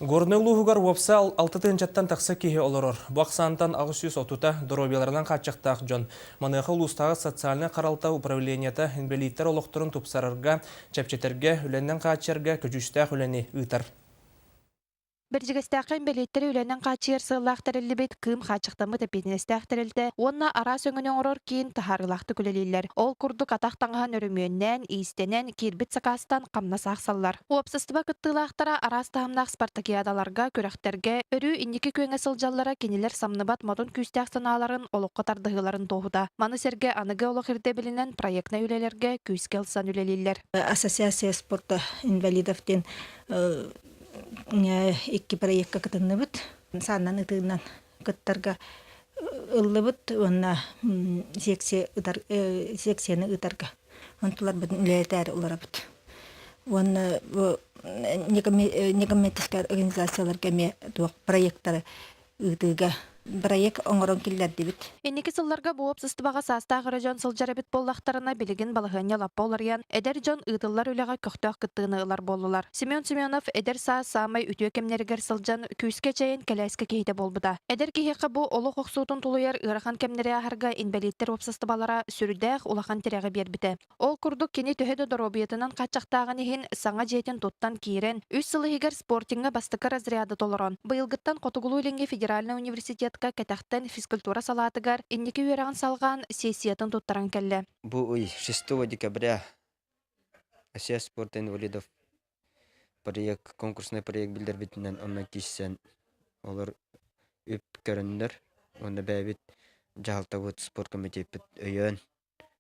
Горнай улууһугар уопсай 6 тыһыынчаттан тахса киһи олорор. Бу ахсаантан 830-та доруобуйаларынан хааччахтаах дьон. Маныаха улуустааҕы социальнай харалта управлениета инбэлииттэр олохторун тупсарарга, чэпчэтэргэ, үлэнэн хааччыйарга көдьүүстээх үлэни ыытар. Бэрдьигэстээххэ инбэлииттэри үлэнэн хааччыйар сыаллаах тэриллибит Кыым хааччахтаммыт эппиэтинэстээх тэрилтэ уонна араас өҥөнү оҥорор киин таһаарыылаахтык үлэлииллэр. Ол курдук атах таҥаһын өрөмүөннээн, иистэнэн, киирбит сакаастан хамнас аахсаллар. Уопсастыба кыттыылаахтара араас таһымнаах спартакиадаларга, күрэхтэргэ өрүү инники күөҥҥэ сылдьаллара кинилэр самныбат модун күүстээх санааларын, олоххо тардыһыыларын туоһута. Маны сэргэ аныгы олох ирдэбилинэн проектнай үлэлэргэ күүскэ ылсан үлэлииллэр. Ассоциация спорта инвалидов диэн икки проекка кытынныбыт. Сааннан ытыынан кыттарга ыллыбыт уонна секция ытар секцияны ыытарга онтуларбытын үлэлэтээри олоробут. Уонна бу некоммерческай организацияларга эмиэ туох проектары ыытыыга бырайыак оҥорон киллэрдибит. Инники сылларга бу уопсастыбаҕа саастаах эрэ дьон сылдьар эбит буоллахтарына, билигин балаһыанньа лаппа уларыйан, эдэр дьон ыытыллар үлэҕэ көхтөөх кыттыыны ылар буоллулар. Семен Семенов эдэр саас саамай үтүө кэмнэригэр сылдьан, күүскэ эчэйэн кэлээскэ киһитэ буолбута. Эдэр киһиэхэ бу олох охсуутун тулуйар ыарахан кэмнэри ааһарга инбэлииттэр уопсастыбалара сүрдээх улахан тирэҕи биэрбитэ. Ол курдук кини төһө да доруобуйатынан хааччахтааҕын иһин, саҥа дьиэтин туттан киирэн, үс сыл иһигэр спортиҥҥа бастакы разряды толорон, быйылгыттан Хотугулуу-Илиҥҥи федеральнай университетка кэтэхтэн физкультура салаатыгар инники үөрэҕин салҕаан, сессиятын туттаран кэллэ. Бу ый 6 декабря Россия спорта инвалидов проект, конкурсный проект биллэрбитинэн онно киирсэн олор үп көрөннөр уонна бэйэбит дьаһалтабыт спорт комитеппит өйөөн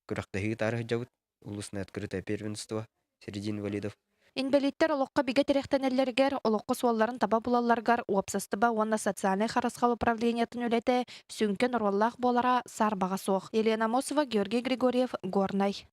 күрэхтэһии ыытаары сылдьабыт. Улусное открытое первенство среди инвалидов. Инбэлииттэр олоххо бигэ тирэхтэнэллэригэр, олоххо суолларын таба булалларыгар уопсастыба уонна социальнай харысхал управлениетын үлэтэ сүҥкэн оруоллаах буолара саарбаҕа суох. Елена Амосова, Георгий Григорьев, Горнай.